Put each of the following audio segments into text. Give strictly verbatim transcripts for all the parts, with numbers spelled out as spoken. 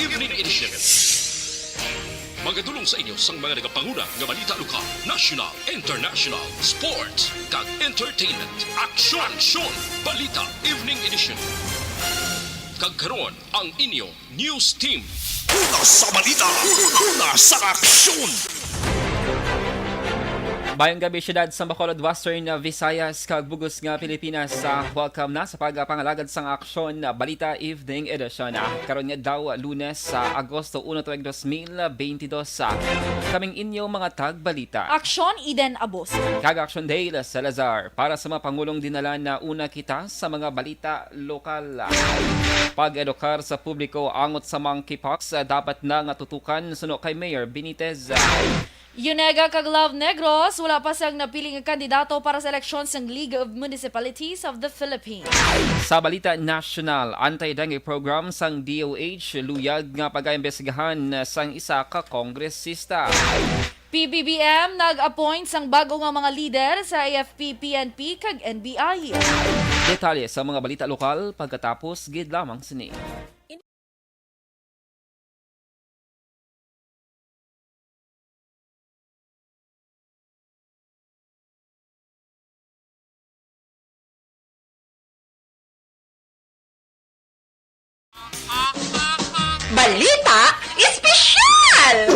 Evening Edition. Magadulong sa inyo sang mga nagapanguna nga balita lokal, national, international, sports, kag entertainment. Aksyon! Aksyon! Balita Evening Edition. Kag karon, ang inyo news team. Una sa balita, una sa aksyon. Mayong gabi, syudad sa Bacolod, Western Visayas, kag bug-os nga Pilipinas. Ah, welcome na sa pagpangalagad sang Aksyon Balita Evening Edition. Ah, karon nga daw, Lunes, sa Agosto uno, tuig dos mil beintidos. Ah, kaming inyo mga tagbalita. Aksyon, Eden Abos. Kag Aksyon, Dale Salazar. Para sa mga pangulong dinala, na una kita sa mga balita lokal. Pag-edukar sa publiko angot sa monkeypox, ah, dapat na nga tutukan, suno kay Mayor Benitez. Unega kag Love Negros, wala pa sang napili nga kandidato para sa eleksyon sang League of Municipalities of the Philippines. Sa balita nasyonal, anti-dengue program sang D O H luyag nga pagaimbestigahan sang isa ka kongresista. P B B M nag-appoint sang bag-o nga mga lider sa A F P, P N P, kag N B I. Detalye sa mga balita lokal pagkatapos gid lamang sini. Balita Espesyal!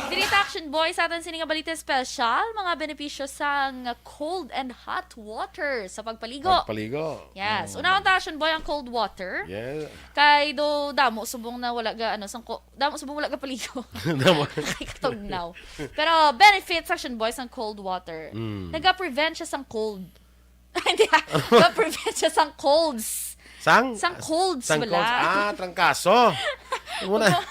Diri ta, Action Boy, sa aton sini nga balita espesyal, mga benepisyo sang cold and hot water sa pagpaligo. Pagpaligo. Yes. Mm. Unahon ta, Action Boy, ang cold water. Yeah. Kay do damo subong na wala ga, ano, sang ko-, damo subong wala ga paligo. Damo. Kay katugnaw. Pero benefits, Action Boy, sang cold water. Mm. Naga-prevent siya sang cold. Hindi, ah. Naga-prevent siya sang colds. Sang? Sang colds, sang wala. Colds. Ah, trangkaso. Ano na?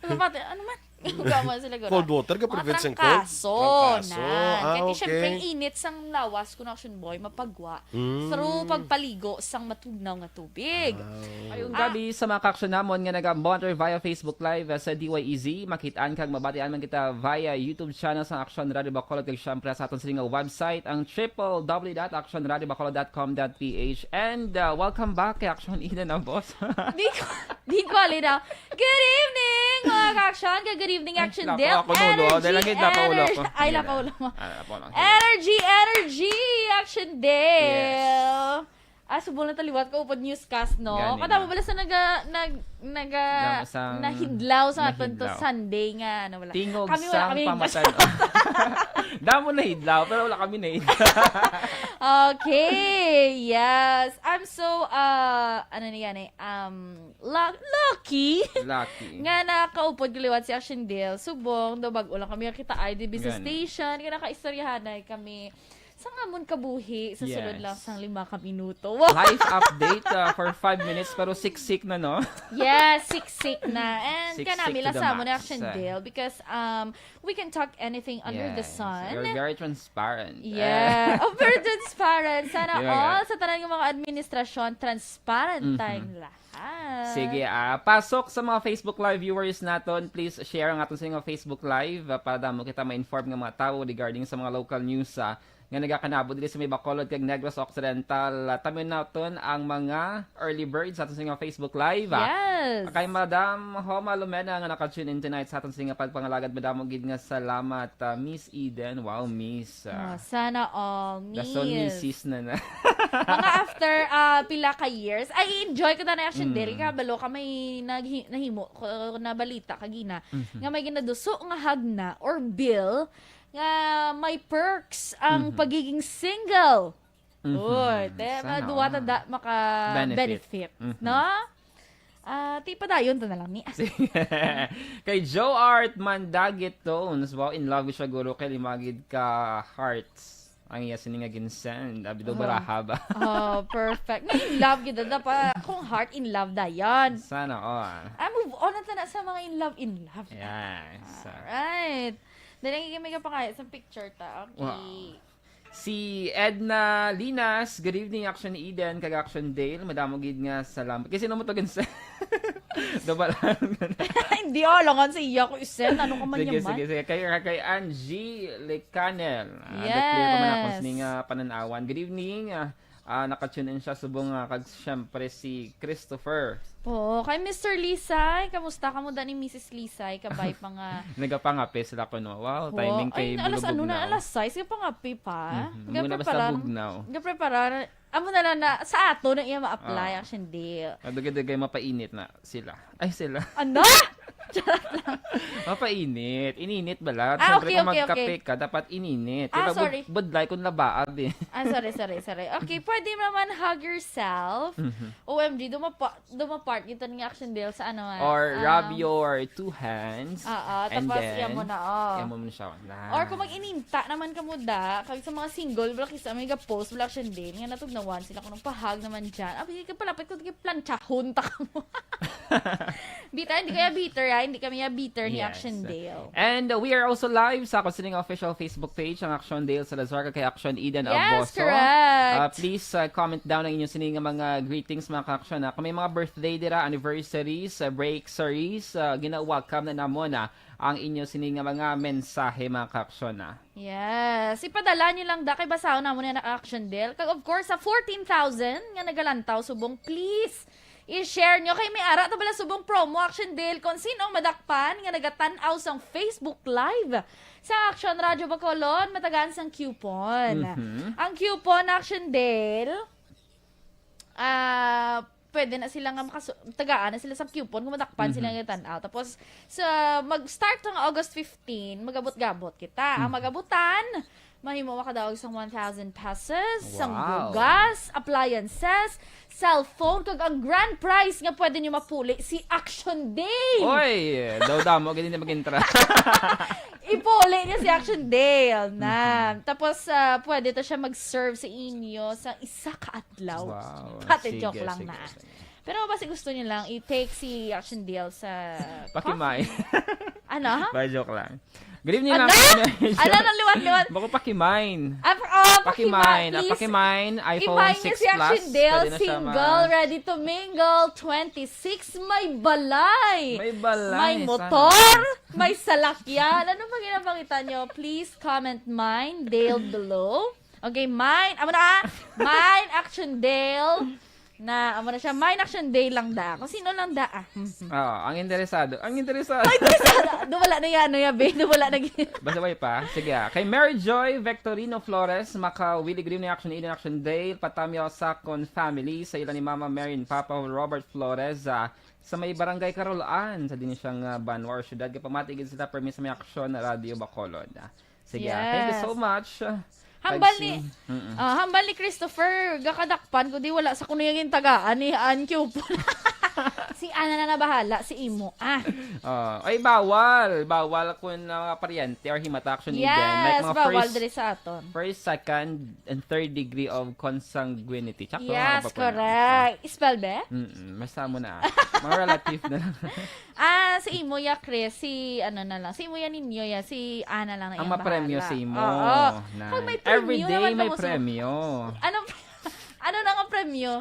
Ano ba? Ano man? Huwag mo sila gura. Cold water, ka-prevent sang cold? Trangkaso. Trangkaso. Ah, okay. Kaya siyempre, init sang lawas, kung Action Boy, mapagwa. Mm. Through pagpaligo sang matugnaw nga tubig. Ah. Ayong gabi sa mga kaaksyon namon nga naga-monitor via Facebook Live, ah, sa D Y E Z. Makit-an kag mabatian man kita via YouTube channel sang Action Radio Bacolod, kag syempre sa aton sini nga website, ang triple W dot action radio bacolod dot com dot P H. And, ah, welcome back kay Action Eden, ang boss. Di ko, di ko alin, ah. Good evening, mga ka-action. Good evening, Action Dale. Ay, lapa ako, ulo. Dahil lang hit, lapa ulo ko. Ay, lapa ulo mo. Ah, lapa ulo. Energy, energy, Action Dale. Yes. Ah, subong na taliwat ko upod newscast, no? Gani na. Kadamo bala sa naga-, nag-, naga-, nahidlaw sa aton to Sunday nga, ano, wala. Tingog sang pamatan-on. Damo nahidlaw, pero wala kami nahidlaw. Okay, yes. I'm so, uh, ano na yan eh, um, Lu-, lucky. Lucky. Nga nakaupod ko liwat si Action Dale. Subong, daw bag-o lang kami nakita ay di business station. Nga nakaistoryahanay kami sa amon kabuhi sa sulod lang sang lima ka minuto. Life update, uh, for five minutes, pero siksik na, no? Yes, siksik na. And siksik kanami lang sa amon ni Action Dale because, um, we can talk anything under the sun. Yes. You're very transparent. Yeah. Oh, very transparent. Sana all sa tanan nga mga administrasyon, transparent tayong lahat. Sige, ah, pasok sa mga Facebook Live viewers naton, please share ang aton sa mga Facebook Live, ah, para damo kita ma-inform nga mga tawo regarding sa mga local news, ah, nga nagakanabo diri sa may Bacolod kag Negros Occidental. Ah, tamen naton ang mga early birds sa aton sa mga Facebook Live, ah. Yes. Kay Madam Homa Lumena nga naka-tune in tonight sa aton sa mga pagpangalagad, madamo gid nga salamat, ah, Miss Eden. Wow, Miss. Ah, sana all, Miss. Dason misis na na. Mga after, ah, pila ka years. Ay, enjoy ko na na Action Dale. Kabalo ka, may naghi-, nahimo ko na balita kagina nga may ginaduso nga hagna or bill nga may perks ang pagiging single. Uy, te, sana duwa ta da-, maka-benefit, no? Ah, ti padayon ta na lang ni. Sige. Kay Joe Art Mandagit Tones, wow, in love siya guro kay lima gid ka hearts ang iya sini nga ginsend. Abi daw baraha ba? Oh, perfect. Na in love gid da pa. Kung heart, in love dayon. Sana all. Ah, move on na ta na sa mga in love, in love. Yes. Alright. Dali, may kapangayo sa picture ta. Okay. Wow. Si Edna Linas, good evening, Action Eden, kag Action Dale. Madamo gid nga salamat. Kasi naman to, Ginsen. Double. Hindi, oh, langan sa iya ko, Isen. Ano ka man? Sige, sige, sige. Kay, kay Angie Lecanel. Ah, yes. Clear pa man ako sa ning, ah, pananawan. Good evening, ah, Ah, naka-tune in siya subong nga kag siyempre si Christopher. Oo, kay Mister Lisay, kamusta ka mo da ni Missus Lisay? Kabay pa nga. Nagapangape sila kuno. Wow, Wow. timing Ay, kay alas ano na, Bulubugnaw. alas sais, gapangape pa. Mhm. Muna basta Gapreparar-, bugnaw. gapreparar. Amo na lang na, sa ato na iya ma-apply, Ah. actually. Dugay-dugay mapainit na sila. Ay, sila. Ano? Charot lang. Mapainit. Ininit bala. Ah, Siyempre, okay, kung okay, magkape okay. ka, dapat ininit. Ah, Diba, bud-, sorry. budlay kung labaab eh. Ah, sorry, sorry, sorry. Okay, pwede naman hug yourself. Mhm. O M G, dumapa-, dumapart yun nga action deal sa ano, ah, Or rub um, your two hands. Oo, and tapos then, iya mo na, oh. iya mo na siya. Na. Or kung mag-ininta naman ka mo da, kag sa mga single, wala kisa, may ga-post, wala action deal. Nga natugnawan sila kung nagpahag naman dyan. Abi, kapalapit ko, tigil planchahon ta ka mo. Bita, hindi kaya bitter, ah. Hindi kami ya bitter ni Yes. Action Dale. And, uh, we are also live sa Action Sining official Facebook page, ang Action Dale Salazar, kag kay Action Eden Yes, Alboso. correct. Uh, please, uh, comment down ang inyong sining nga mga greetings, mga ka-action, ah. Kung may mga birthday dira, anniversaries, uh, breaksaries, uh, gina-welcome na namon, ah, ang inyo sining nga mga mensahe, mga ka-action, ah. Yes. Ipadala nyo lang da kay basahon namon na action, Del. Kag of course, sa fourteen thousand nga nagalantaw subong, please, i-share nyo. Kay may ara ta bala subong promo, action, Del. Kung sino ang madakpan nga nagatan-aw sang Facebook Live sa Action Radio Bacolod, matagaan sang coupon. Mhm. Ang coupon, action, Del, ah, pwede na sila nga makasu-, tagaan na sila sa coupon kung madakpan sila Mhm. nga tan-aw. Tapos, sa, mag-start ang August fifteen, magabot-gabot kita. Ang Mhm. magabutan, mahimo makadaog sang one thousand pesos, sang Wow. bugas, appliances, cellphone, kag ang grand prize nga pwede nyo mapuli, si Action Day! Oy! Daw damo, gini na mag-intra. Ipuli niya si Action Dale na. Mhm. Tapos, ah, pwede to siya mag-serve sa inyo sa isa ka adlaw. Wow. Pati Sige, joke lang sige, na. sige. Pero basi gusto niyo lang i-take si Action Dale sa Pakimay. coffee. Ano? Ba, joke lang. Good evening, Ano? ma'am. Ano, ano, liwat, liwat? Bako pakimine. Ah, oh, Pakimine. pakimine. Ah, Please. pakimine, iPhone Imay niya six si Action Plus. Dale, Pwede na siya, single, ma'am. ready to mingle, twenty-six, may balay. May balay, May sana. motor, may salakyan. Ano pa ginapakita nyo? Please comment mine, Dale below. Okay, mine. Amo na, ah. Mine, Action Dale. Na, amo na siya. Mine, Action Dale lang da. Kung sino lang da, ah. Oo, ang interesado. Ang interesado. Ay, interesado. Duwala na yan, ano yan, be? Duwala na yan. Basta way pa. Sige, ah. Kay Mary Joy Victorino Flores, maka-Willie Green ni Action Eden, Action Dale, Patamyo Sacon family, sa ila ni Mama Mary and Papa Robert Flores, ah, sa may Barangay Carol Ann, sa din siyang, ah, banwa or syudad. Kapamati gid sila, permi sa may Action na Radio Bacolod, ah. Sige, ah, thank you Yes. so much. Hambal Pag ni, si-, mm-mm. ah, hambal ni Christopher, gakadakpan ko di wala sa kuno yung tagaan ni Ann Cupon. Si Ana na na bahala, si imo. Ah. Ah, ay, bawal. Bawal kung na mga paryente or himata action event. Like Yes, mga bawal first, diri sa aton. first, second, and third degree of consanguinity. Tsaka Yes, mga correct. Spell, be? Mm-mm, basta mo na. Mga relative na lang. Ah, si imo ya, Chris, si ano na lang. Si imo ya ninyo ya, si Ana lang na Ang iyang mapremyo bahala. si imo. Oo. Na Pag may every premyo day naman may kamo sa premyo. Ano, ano na nga premyo?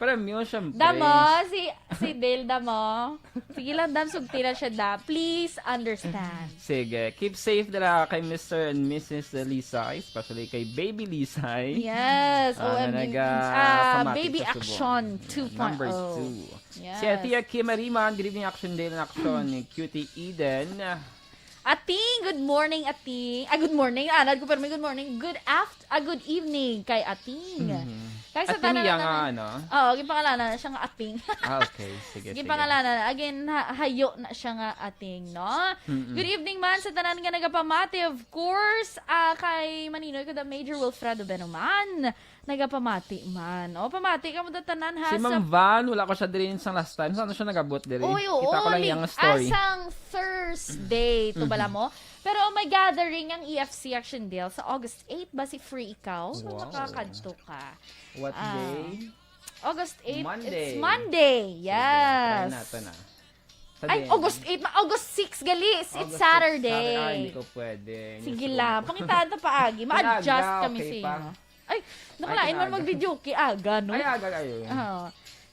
Premyo, syempre. Damo, si, si Dale, damo. Sige lang, dam, sugti lang siya, da. Please understand. Sige, keep safe dala kay Mister and Missus Lisay, especially kay Baby Lisay. Yes, Ah, na O M G. naga Ah, pamati Baby sa Subo. Action Number two point oh. two. Yes. Si Athea Kim Ariman, good evening, Action Dale and Action, ni Cutie Eden. Ating, good morning, Ating. Ah, good morning. Anad ko, pero may good morning. Good aft-, ah, good evening kay Ating. Mhm. Kay sa Ating tanan iya nga, naman, ano? Oo, gipangalanan na siya nga Ating. Ah, okay. Sige, sige. Gipangalanan na. Again, ha-, hayo na siya nga Ating, no? Mm-mm. Good evening man sa tanan nga nagapamati. Of course, ah, kay Maninoy ko, the Major Wilfredo Benuman. Nagapamati man. O, pamati ka mo da tanan, ha, Si sa Ma'am Van, wala ko siya diri sa last time. Saan siya nagabot diri? Uy, oo, Kita ko lang li-, yung story. asang Thursday, to bala Mhm. mo? Pero may gathering ang E F C Action Deal sa August eight ba si Free Ikaw? So, Wow. makakadto ka. What Ah. day? August eight, Monday. it's Monday. Sige, try Yes. natin, ah. Sa Ay, din. August eight, ma-, August six gali. It's August six, Saturday. Saturday. Ay, hindi ko pwede. Hindi Sige ko lang. pwede. Pangitaan ta paagi. Ay, Ma-adjust aga, kami okay sa pa. imo. Ay, nakalain Ay, man aga. mag-video kay aga, no? Ay, aga kayo. Oo.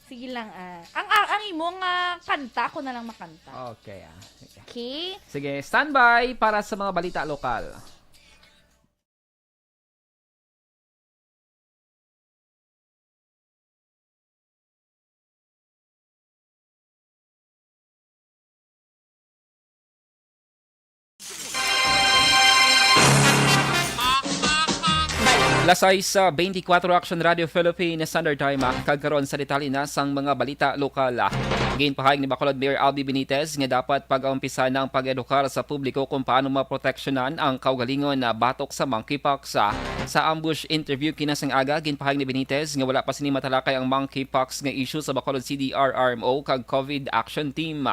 Sige lang, ah. Ang, ang, ang imo nga kanta, ako na lang makanta. Okay, ah. Sige. Okay? Sige, standby para sa mga balita lokal. Las sais, ah, twenty-four, Action Radio Philippines Standard Time, ah, kag karon sa detalye na sang mga balita lokal, ah. Ginpahayag ni Bacolod Mayor Albi Benitez nga dapat pag-aumpisa na ang pag-edukar sa publiko kung paano maproteksyonan ang kaugalingon, ah, batok sa monkeypox, ah. Sa ambush interview kinasang aga, ginpahayag ni Benitez nga wala pa sini matalakay ang monkeypox nga issue sa Bacolod C D R R M O kag COVID Action Team.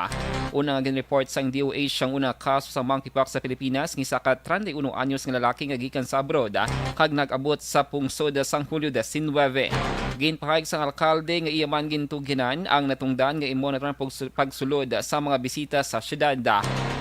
Una nga gin-report sang D O H ang una kaso sa monkeypox sa Pilipinas, nga isa ka treinta y uno anyos nga lalaki nga gikan sa abroad, ah, kag nag-abot sa pungsod sang Hulyo diecinuebe. Ginpahayag sang alkalde nga iya man gintugyanan ang natungdan nga i-monitor ang pagsu-, pagsulod sa mga bisita sa syudad.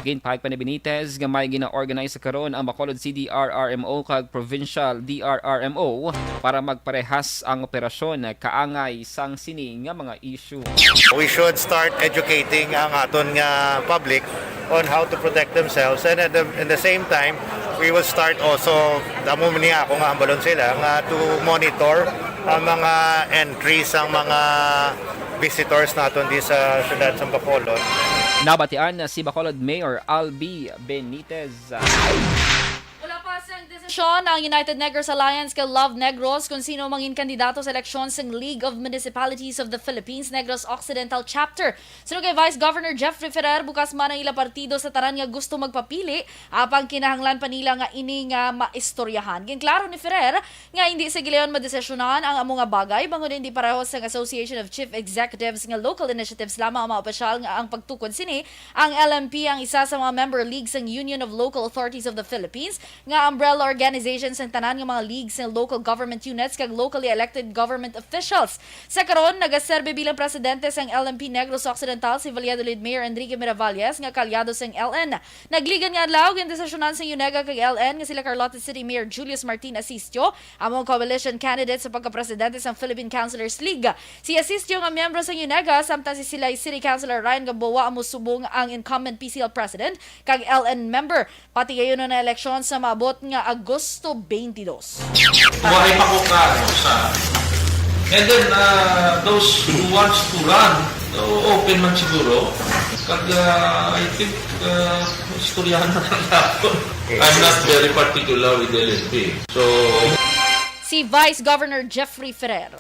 Ginpahayag pa ni Benitez nga may gina-organize karon ang Bacolod C D R R M O kag Provincial D R R M O para magparehas ang operasyon kaangay sang sini nga mga issue. We should start educating ang aton nga public on how to protect themselves, and at the, in the same time, we will start also, amo man ni ako nga hambalon sila nga to monitor ang mga entry sang mga visitors naton di sa siyudad sa Bacolod. Nabatian si Bacolod Mayor Albi Benitez. Wala pa sang desisyon ang United Negros Alliance kag Love Negros kung sino mangin kandidato sa eleksyon sang League of Municipalities of the Philippines Negros Occidental Chapter. Suno kay Vice Governor Jeffrey Ferrer, bukas man ang ila partido sa tanan nga gusto magpapili, apang kinahanglan pa nila nga ini nga maistoryahan. Ginklaro ni Ferrer nga hindi sa gilayon madesisyonan ang amo nga bagay, bangod hindi pareho sang Association of Chief Executives nga local initiatives lamang ang mga opisyal nga ang pagtukod sini. Ang L M P ang isa sa mga member league sang Union of Local Authorities of the Philippines, nga umbrella organization sang tanan nga mga league sang local government units kag locally elected government officials. Sa karon, nagaserbi bilang presidente sang L M P Negros Occidental si Valladolid Mayor Enrique Miravalles, nga kaalyado sang L N. Nagligan nga adlaw, gindesisyonan sang UNEGA kag L N nga sila Carlotta City Mayor Julius Martin Asistio amo ang coalition candidate sa pagkapresidente sang Philippine Councilors League. Si Asistio nga miyembro sang UNEGA, samtang si Silay City Councilor Ryan Gamboa amo subong ang incumbent P C L president kag L N member. Patigayunon ang eleksyon sa maabot nga Agosto twenty-two. Buhay pa ko ka, ano, sa, and then, uh, those who wants to run, uh, open man siguro. Kag, uh, I think, uh, istoryahan na lang natin. I'm not very particular with L N P. So, Si Vice Governor Jeffrey Ferrer.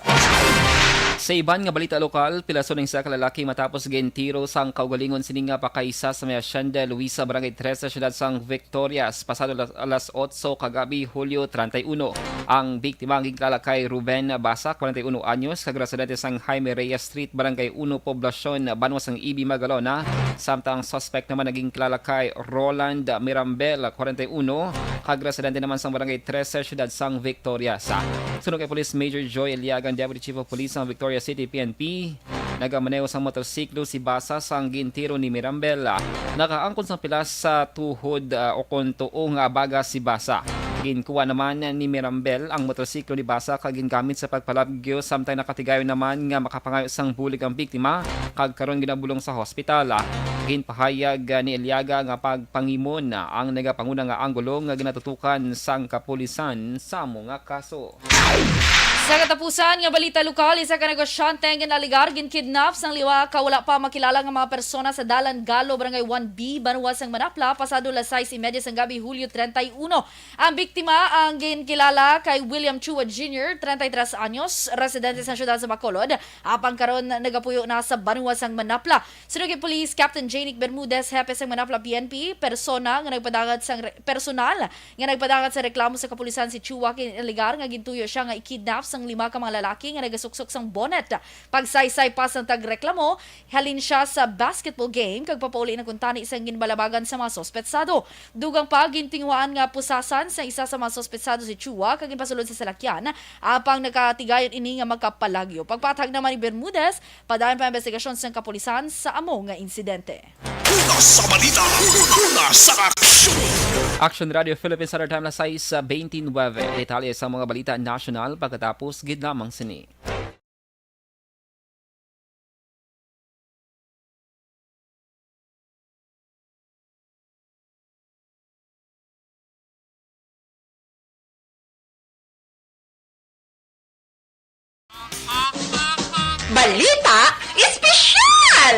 Sa iban nga balita lokal, pilason ang isa ka lalaki matapos gintiro sang kaugalingon sini nga pakaisa sa may asyenda Luisa, Barangay trese, siyudad sang Victorias, pasado las, alas otso kagabi, Hulyo treinta y uno. Ang biktima ang ginkilala kay Ruben Basa, kwarenta y uno anyos, kag residente sang Jaime Reyes Street, Barangay uno, Poblacion, banwa sang Ibi, Magalona. Samtang ang suspect naman naging kilala kay Roland Mirambel, kwarenta y uno, kag residente naman sang Barangay trese, siyudad sang Victorias. Suno kay Police Major Joy Eliaga, ang Deputy Chief of Police sang Victorias City P N P, nagamaneho sang motorsiklo si Basa sang gintiro ni Mirambel. Nakaangkon sang pilas sa tuhod, ah, ukon tuo nga abaga si Basa. Ginkuha naman ni Mirambel ang motorsiklo ni Basa kag gingamit sa pagpalagyo, samtang nakatigayon naman nga makapangayo sang bulig ang biktima, kag karon ginabulong sa hospital. Ginpahayag ni Eliaga nga pagpangimon ang nagapanguna nga anggulo nga ginatutukan sang kapulisan sa amo nga kaso. Sa katapusan nga balita lokal, isa ka negosyante ang ginaligar ginkidnap sang lima ka wala pa makilala nga mga persona sa Dalan Galo, Barangay one B, banwa sang Manapla, pasado las sais y media sang gabi, Hulyo treinta y uno. Ang biktima ang ginkilala kay William Chua Junior, treinta y tres anyos, residente sa siyudad sa Bacolod, apang karon nagapuyo na sa banwa sang Manapla. Suno kay Police Captain Janic Bermudez, hepe sang Manapla P N P, persona nga nagpadangat sang re-, personal nga nagpadangat sa reklamo sa kapulisan si Chua, ginalegar nga gintuyo siya nga ikidnap sang lima ka mga lalaki nga nagasuksok sang bonnet. Pagsaysay pa sang tagreklamo, halin siya sa basketball game kag papauli na kuntani sang ginbalabagan sa mga suspetsado. Dugang pa, gintinguhaan nga pusasan sa isa sa mga suspetsado si Chua kag ginpasulod sa salakyan, apang nakatigayon ini nga makapalagyo. Pagpaathag naman ni Bermudez, padayon pa ang investigasyon sang kapulisan sa amo nga insidente. Una sa balita, una sa aksyon. Action Radio Philippines, Standard Time, las sais beintinuebe. Detalye sa mga balita nasyonal pagkatapos gid lamang sini. Balita Espesyal!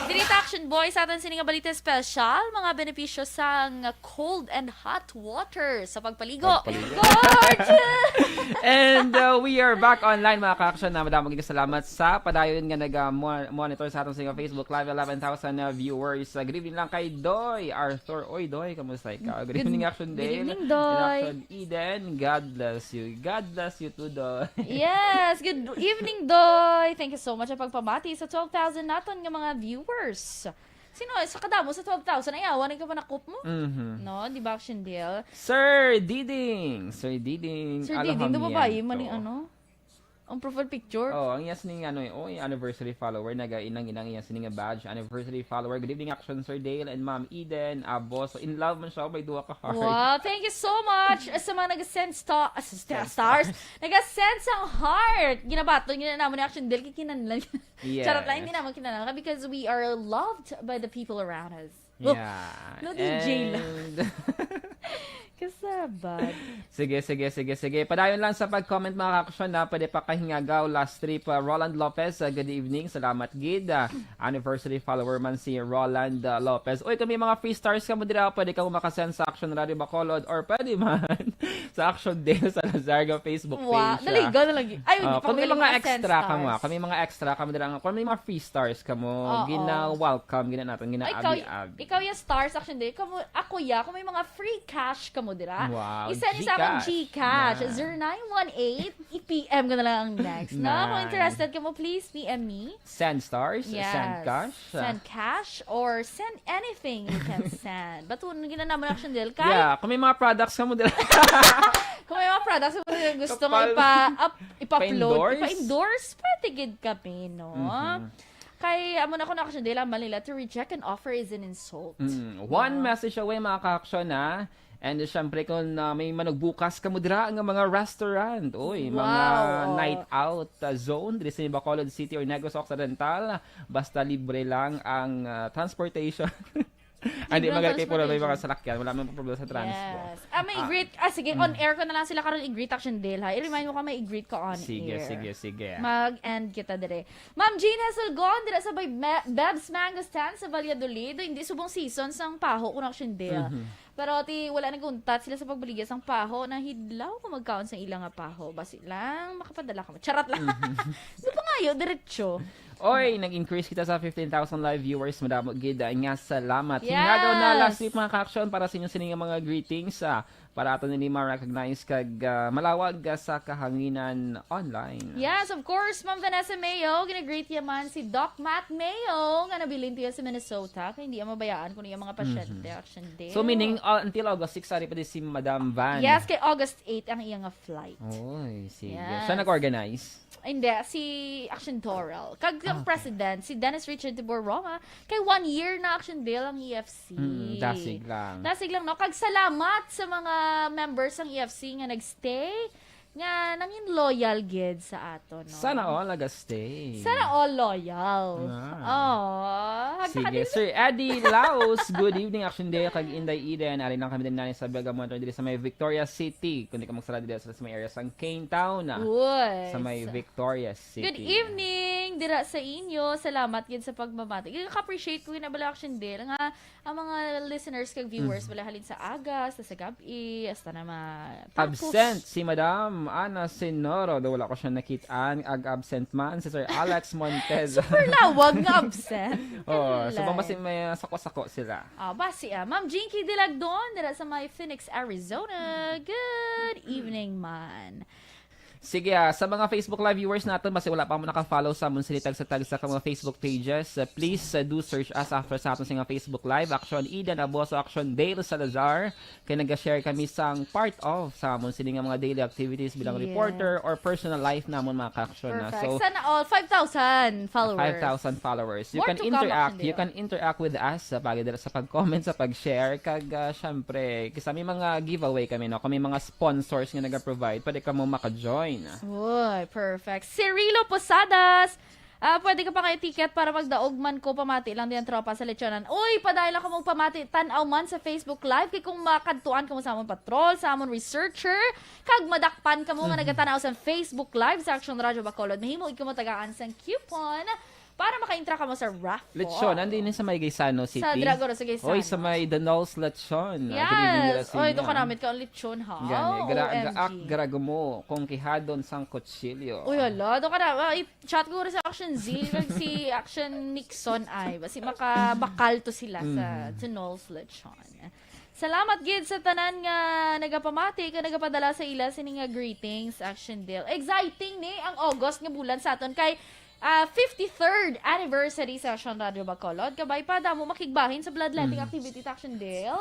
Diri ta, Action Boy, sa aton sini nga balita special, mga benepisyo sang cold and hot water sa pagpaligo. Pagpaligo. Gorgeous! And uh, we are back online, mga ka-action, na madamo gid salamat sa padayon nga nag-monitor sa atong sa Facebook Live, eleven thousand uh, viewers. Uh, good evening lang kay Doy Arthur. Oy, Doy, kamusta ikaw? Good evening, Action Good Dale. evening, And Doy. Action Eden. God bless you. God bless you too, Doy. Yes, good evening, Doy. Thank you so much sa pagpamati sa twelve thousand naton nga mga viewers. Sino sa kadamo sa twelve thousand, ayawan ang kapanakop mo? Mhm. No, di ba, Action Dale? Sir Diding. Sir Diding. Sir Diding, di ba Alojamiento. Bayi man ni ano? Ang profile picture? Oh, ang iyas ning ano eh, oh, yung anniversary follower, naga inang inang iyas ning badge, anniversary follower. Good evening, Action Sir Dale and Ma'am Eden Aboso. In love man siya, may duha ka heart. Wow, thank you so much sa mga nag-send sta- ah, sta- Send stars. stars. Nag-send sang heart. Ginabaton yun na naman ni Action Dale kay kinanlan. Yes. Charot lang, hindi naman kinanlan because we are loved by the people around us. Yeah. No, D J lang. And- Kasabad. Sige, sige, sige, sige. Padayon lang sa pag-comment, mga ka-action, na pwede pa kahingagaw. Last trip, uh, Roland Lopez, uh, good evening. Salamat gid. Uh, anniversary follower man si Roland uh, Lopez. Uy, kung may mga free stars ka mo dira, pwede ka mo makasend sa Action Radio Bacolod or pwede man sa Action Dale Salazar nga Facebook Wow, page. Uh, naligaw na lagi. Ay, hindi uh, pa kung may magaling mga mag-send extra ka mo, stars. Kung may mga extra ka mo dira, kung may mga free stars ka mo, Oo. gina-, welcome, gina natin, Ay, ikaw, gina-abi-abi. ikaw ya stars, Action Dale. Kamo, ako ya, kung may mga free cash ka mo dira, Wow, i-send sa akong GCash. GCash, Na. zero nine one eight, i-P M ko na lang ang next, no? Kung Nice. Interested ka mo, please P M me. Send stars, Yes. send cash. Send cash or send anything you can send. But kung ginanaman, Action Dale, kay Yeah, kung may mga products ka mo dira. Kung may mga products mo gusto nga Kapal. ipa, up, ipa-upload, Pa-endorse? ipa-endorse, pwede gid kami, no? Mhm. Kay amo na ko na, Action Dale, ang Manila, to reject an offer is an insult. Mm, one Wow. message away, mga ka-action, ha? And syempre, kung uh, may manugbukas ka mo dira nga mga restaurant, oy, mga Wow, oh. night out uh, zone diri sa Bacolod City or Negros Occidental, basta libre lang ang uh, transportation. Hindi Libre ang magkakay puro may mga transportation. Salakyan, wala man problema sa transport. Yes. Ah, may Ah. i-greet. Ah, sige, Mm. on air ko na lang sila karon i-greet, Action Dale, ha? I-remind mo ka may i-greet ka on Sige, air. sige, sige. Mag-end kita dire. Ma'am Jean Heselgon, dira sa Bay- Me- Beb's Mango Stand sa Valladolid. Hindi subong season sang paho ko, Action Dale. Mhm. Pero ti wala naguntat sila sa pagbaligya sang paho, na hidlaw ko magkaon sa ila nga paho. Basi lang makapadala ka mo. Charot lang. Ano pa ngayo, diretso. Oy, nag-increase kita sa fifteen thousand live viewers. Madamo gid uh, nga salamat. Yes. Hingagaw na last week, mga ka-action, para sa inyo sini nga mga greetings. Uh, para ato nini ma-recognize kag uh, malawag uh, sa kahanginan online. Yes, of course, Ma'am Vanessa Mayo, ginagreet niya man si Doc Matt Mayo, nga nabilin tiya sa Minnesota, kay hindi mabayaan kuno iyang mga pasyente, Mhm. Action Dale. So meaning uh, until August six, ari pa di si Madam Van. Yes, kay August eight ang iyang flight. Oy, sige. Yes. Siya nag-organize? Hindi, si Action Doral. Kag ang Ah, okay. president, si Dennis Richard Tibor Roma, kay one year na, Action Dale, ang E F C. Mm, dasig lang. Dasig lang, no? Kag salamat sa mga members ng E F C nga nagstay, nga nangin loyal gid sa ato, no? Sana all nag-stay. Sana all loyal. Ah. Oh, Sige, Sir Eddie Laos, good evening, Action Dale, kag Inday Eden. Ari lang kami din nani sa Bergamo, diri sa may Victoria City. Kung di ka magsala diri sa may area sang Cane Town, ah. Uy, Sa may sa- Victoria City. Good evening dira sa inyo. Salamat gid sa pagmamati. Gid ka-appreciate ko ginabala, Action Dale, nga ang mga listeners kag viewers Mhm. bala halin sa aga, sa, sa gabi, hasta na ma- Absent si Madam Ana Senoro. Do wala ko siya nakitaan. Ag absent man si Sir Alex Montez. Super lawag nga absent. Oh, Kalay. so basi may sako-sako sila. Ah, basi, ah. Ma'am Jinky Dilagdon, dira sa may Phoenix, Arizona. Good evening, man. Sige, ah, sa mga Facebook Live viewers naton, basi wala pa mo naka-follow sa amon sini tagsa-tagsa ka mga Facebook pages, ah, please ah, do search us after sa aton sa mga Facebook Live, Action Eden Aboso, Action Dale Salazar, kay naga-share kami sang part of sa amon sini nga mga daily activities bilang Yes. reporter or personal life namon, mga ka-action na. Perfect. So, Sana all five thousand followers. five thousand followers. You More can to come, interact. Action You Dale. Can interact with us sa pag sa pag-comment, sa pag-share, kag ah, syempre, kisa may mga giveaway kami, no? Kung may mga sponsors nga naga-provide, pwede ka mo maka-join. Uy, perfect. Cirilo Posadas, ah, pwede ka pa kayo ticket para magdaog man ko pamati lang din ang tropa sa lechonan. Uy, padayon lang ko mong pamati, tanaw man sa Facebook Live. Kay kung makadtuan ka mo sa among patrol, sa among researcher, kag madakpan ka mo nga Mhm. nagatanaw sa Facebook Live sa Action Radio Bacolod, mahimo ikaw mo tagaan sang coupon Para makaintra ka mo sa raffle. Lechon, andi ni sa may Gaisano City. Sa Dragoro, sa Gaisano. Oy, sa may Donald's Lechon. Ah, dili nila Yes! Oy, sinya. Doon ka namit ka ang lechon, ha? Gani, gra-, ga-, O M G. ak-, grago mo kung kihadon sang kutsilyo. Uy, hala, doon ka na. Ah, i-chat ko sa Action Z, kag si Action Nixon ay. Basi makabakal to sila sa Mhm. Donald's Lechon. Salamat gid sa tanan nga nagapamati ka nagapadala sa ila sini nga greetings, Action Dale. Exciting ni ang August nga bulan sa aton kay ah, fifty-third anniversary sa Action Radio Bacolod. Kabay pa, damo makigbahin sa bloodletting Mm. activity, Action Dale.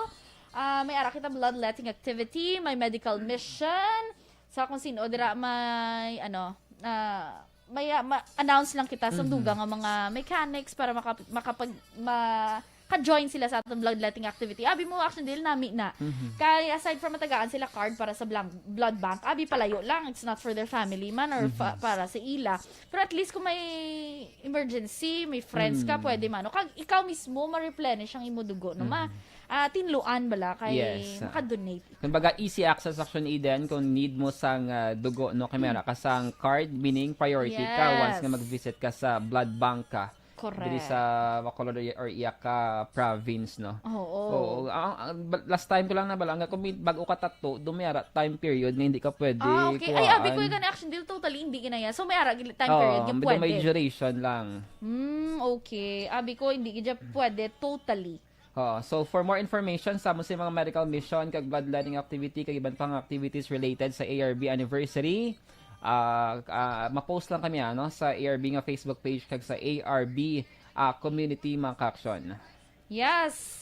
Ah, may ara kita bloodletting activity, may medical mission. Sa kung sino, dira may, ano, ah, may, ah, ma-, announce lang kita sa Mhm. dugang nga mga mechanics para makap-, makapag-, ma-, ka-join sila sa atong bloodletting activity. Abi mo, Action Dale, nami na. Mhm. Kay aside from matagaan sila card para sa blank, blood bank, abi palayo lang, it's not for their family man or fa-, Mhm. para sa ila. Pero at least kung may emergency, may friends ka, Mm. pwede man. O kag ikaw mismo, ma-replenish ang imo dugo, no, ma-, Mhm. ah, tinluan bala kay Yes, ah. maka-donate. Kumbaga, easy access, Action Eden, kung need mo sang, ah, dugo, no, kay may Mm. ara ka sang card, meaning priority ka once nga Yes. mag-visit ka sa blood bank ka. Correct. Diri sa Bacolod or, or iya ka province, no? Oo. Oo. Ang, ang, ba-, last time ko lang nabala nga kung may bago ka tattoo, do may ara time period nga hindi ka pwede Ah, okay. Ay, abi ko kuhaan. Yung gani, Action Dale, totally hindi ginaya. So, may ara gid time Oo, period nga may pwede. Duration lang. Hmm, okay. Abi ko, hindi gid siya pwede totally. Oo. So, for more information sa mo sa mga medical mission kag bloodletting activity kag iban pang activities related sa A R B anniversary, ah, ah, ma-post lang kami, ano, sa A R B nga Facebook page kag sa A R B, ah, community, mga ka-action. Yes.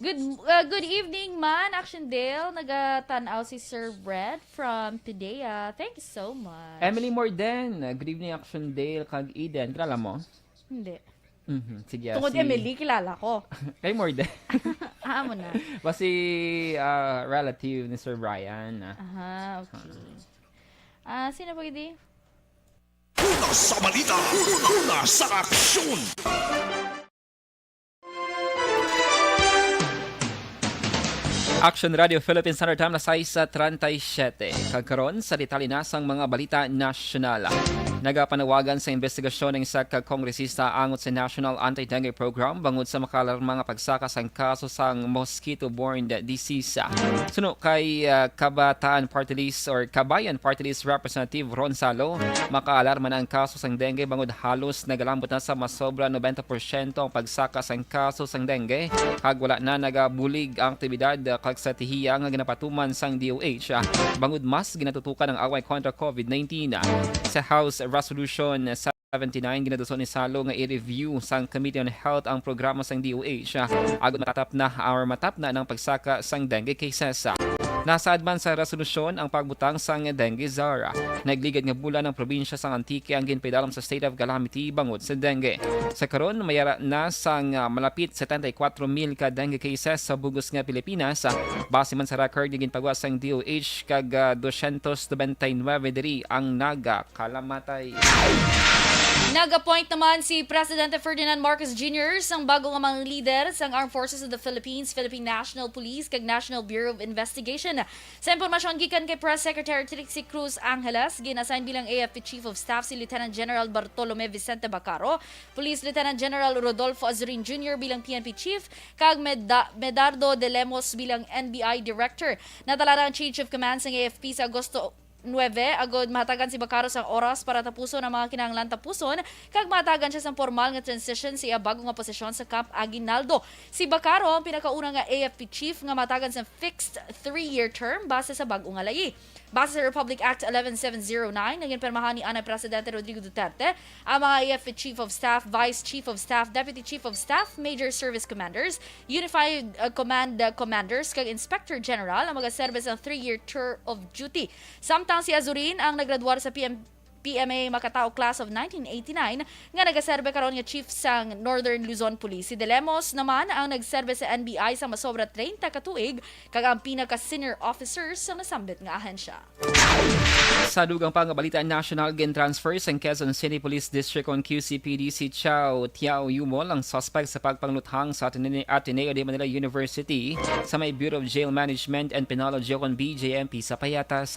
Good, uh, good evening man, Action Dale. Nagatan-aw si Sir Brett from Pidea. Thank you so much. Emily Morden, good evening, Action Dale kag Eden. Kilala mo? Hindi. Mhm, sige, Tungod si Emily, kilala ko. Kay Morden. Ah, amo na. Basi, ah, relative ni Sir Brian, ah. Aha, okay. Ah, sino pa gidi? Una sa balita, una sa aksyon. Action Radio Philippines Standard Time, alas sais treinta y siete. Kag karon, sa detalye na sang mga balita nasyonal. Nagapanawagan sa investigasyon ang isa ka kongresista angot sa National Anti-Dengue Program bangod sa makaalarma nga pagsaka sang kaso sang mosquito-borne disease. Suno kay, ah, Kabataan Party List or Kabayan Party List Representative Ron Salo, makaalarma na ang kaso sang dengue bangod halos nagalambot na sa masobra noventa porsyento ang pagsaka sang kaso sang dengue, kag wala na nagabulig ang aktibidad, ah, kag estratehiya nga ginapatuman sang D O H, ah, bangod mas ginatutukan ang away kontra COVID nineteen. Sa House Resolution seventy-nine, ginaduso ni Salo nga i-review sang Committee on Health ang programa sang D O H, ah, agud matapna or matapna ang pagsaka sang dengue cases. Nasaad man sa resolusyon ang pagbutang sang dengue czar. Nagligad nga bulan ang probinsya sang Antique ang ginpaidalam sa state of calamity bangod sa dengue. Sa karon, may ara na sang, ah, malapit setenta y cuatro mil ka dengue cases sa bug-os nga Pilipinas. Base man sa record nga ginpagawas sang D O H, kag, ah, dosyentos nobenta y nuebe diri ang nagakalamatay. Nag-appoint naman si Presidente Ferdinand Marcos Junior sang bago nga mga lider sang Armed Forces of the Philippines, Philippine National Police, kag National Bureau of Investigation. Sa impormasyon gikan kay Press Secretary Trixie Cruz Angeles, gin-assign bilang A F P Chief of Staff si Lieutenant General Bartolome Vicente Bacaro, Police Lieutenant General Rodolfo Azurin Junior bilang P N P Chief, kag Meda-, Medardo de Lemos bilang N B I Director. Nadala na ang Change of Command sang A F P sa Agosto nuebe, agud mahatagan si Bacaro sang oras para tapuson ang mga kinahanglan tapuson, kag mahatagan siya sang pormal nga transition sa iya bago nga posisyon sa Camp Aguinaldo. Si Bacaro ang pinakauna nga A F P chief nga mahatagan sang fixed three-year term base sa bago nga layi. Base sa Republic Act eleven seven zero nine nga ginpirmahan ni anay Presidente Rodrigo Duterte, ang mga A F P Chief of Staff, Vice Chief of Staff, Deputy Chief of Staff, Major Service Commanders, Unified, uh, Command, uh, Commanders, kag Inspector General ang magaserbe sang three-year tour of duty. Samtang si Azurin ang naggraduar sa P M, P M A Makatao Class of nineteen eighty-nine nga nagaserbe karon nga chief sang Northern Luzon Police. Si De Lemos naman ang nagserbe sa N B I sa masobra treinta ka tuig kag ang pinaka-senior officer sa nasambit nga ahensya. Sa dugang pa nga balita nasyonal, gin-transfer sang Quezon City Police District kon Q C P D si Chao Tiao Yumol, ang suspect sa pagpangluthang sa Atene-, Ateneo de Manila University sa may Bureau of Jail Management and Penology o kon B J M P sa Payatas.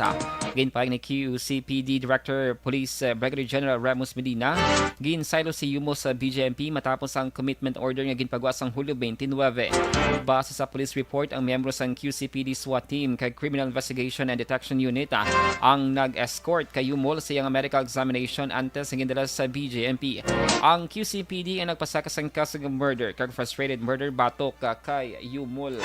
Ginpahayag ni Q C P D Director Police, uh, Brigadier General Remus Medina, ginsaylo si Yumol sa B J M P matapos ang commitment order nga ginpagawa sang Hulyo twenty-nine. Base sa police report, ang miyembro sang Q C P D SWAT team kag Criminal Investigation and Detection Unit, ah, ang nag-escort kay Yumol sa iyang medical examination antes nga gindala sa B J M P. Ang Q C P D ang nagpasaka sang kaso nga murder kag frustrated murder batok, ah, kay Yumol.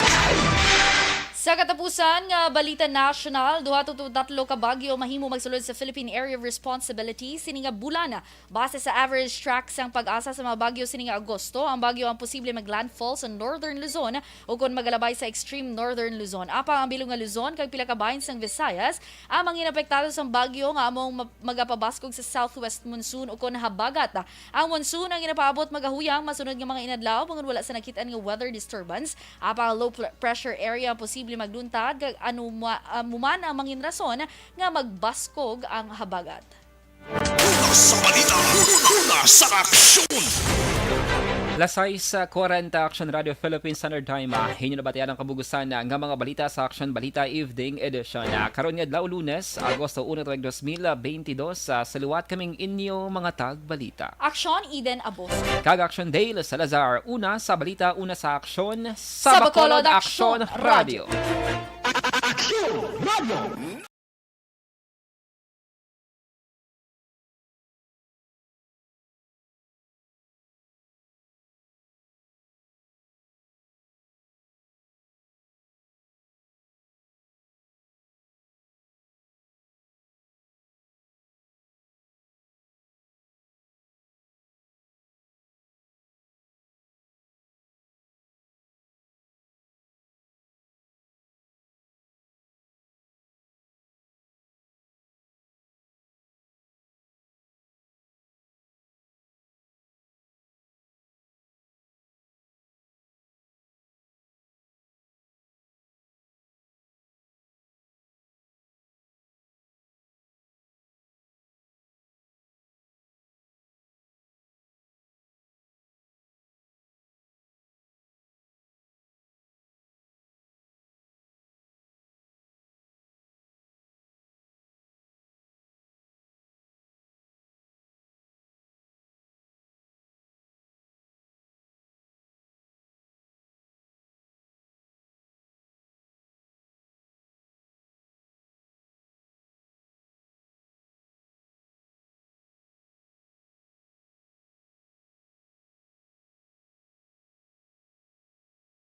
Sa katapusan nga balita nasyonal, duha to tatlo ka bagyo mahimo magsulod sa Philippine Area of Responsibility sini nga bulan. Base sa average track sang PAGASA sa mga bagyo sini nga Agosto, ang bagyo ang posible maglandfall sa Northern Luzon o kon magalabay sa extreme Northern Luzon. Apang ang bilog nga Luzon kag pila ka bahin sang Visayas ang manginapektado sang bagyo nga among ma-, magapabaskog sa southwest monsoon o kon habagat. Ang monsoon ang ginapaabot magahuyang masunod nga mga inadlaw, bangod wala sa nakit-an nga weather disturbance. Apang ang low pl-, pressure area ang posible magluntad kag ano ma-, amo man ang mangin rason nga magbaskog ang habagat. Una sa balita, una sa aksyon. Las sais kwarenta, Aksyon Radio Philippine Standard Time. Ah, inyo nabatian ang kabugusan nga mga balita sa Aksyon Balita Evening Edition. Ah, karon nga adlaw, Lunes, Agosto uno, tuig dos mil beintidos, ah, sa liwat kaming inyo mga tagbalita. Aksyon, Eden Abos. Kag Aksyon, Dale Salazar. Una sa balita, una sa aksyon, sa Bacolod, Aksyon Radio. Aksyon Radio.